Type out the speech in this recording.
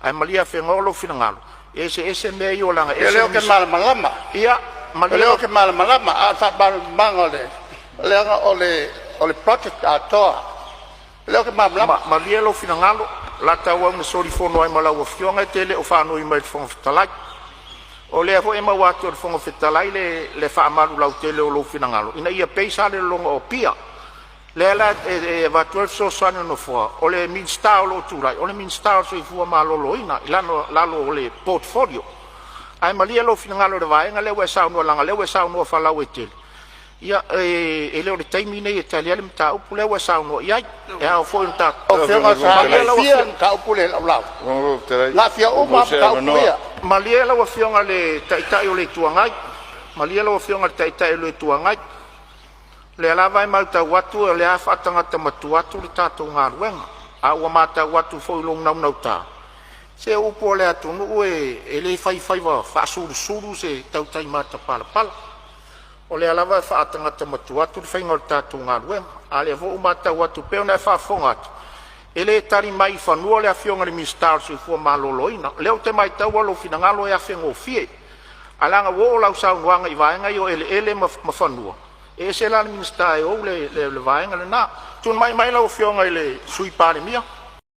Ae malie Afega lou finagalo, e eseese mea ia leaga e Ia, o ese lea ou te malamalama. O lea ou te malamalama, a o le faamalamalamaga o le… leaga o le project atoa. O lea ou te malamalama. Malie lou finagalo, o le a tauau ina solifono ai ma lau Afioga e te le o faanoi mai i le Fofoga Fetalai. O lea foi e maua atu e le Fofoga Fetalai le faamalu lautele o lou finagalo ina ia pei Salelologa o Apia. O lea la e avatu ai le fesoasoani a le Nofoa, o le Minisita o lo o tulai, o le Minisita o le Soifua Maloloina i lalo o le portfolio. Ae malie lou finagalo i le vaega lea ua e saunoa ai leaga o lea ua e saunoa faalauaitele. Ia, e le o le taimi lenei e tali ai le mataupu lea ua e saunoa i ai. E ao foi ona tatou… Lau Afioga sa aafia le mataupu lea i lau lauga, na aafia uma lava mataupu ia. Malie lau Afioga i le Taitai o le Itu Agai, malie lau Afioga i le Taitai o le Itu Agai, o lea lava e matau atu o lea e faatagata matua atu le tatou galuega. A ua matau atu foi i lou naunauta, se o upu a le atunuu e le fai faiva faasulusulu se tautai matapalapala. O lea lava e faatagata matua atu le faiga o le tatou galuega, a o lea foi ua matau atu pei ona e faafofoga atu, e le tali mai i fanua le Afioga i le Minisita o le Soifua Maloloina. O lea ou te maitaua lou finagalo e afegofie, ae leaga ua oo lau saunoaga i vaega ia o eleele ma fanua, e ese la le Minisita e ou le vaega lena. Tulai mai lau Afioga i le Sui Palemia.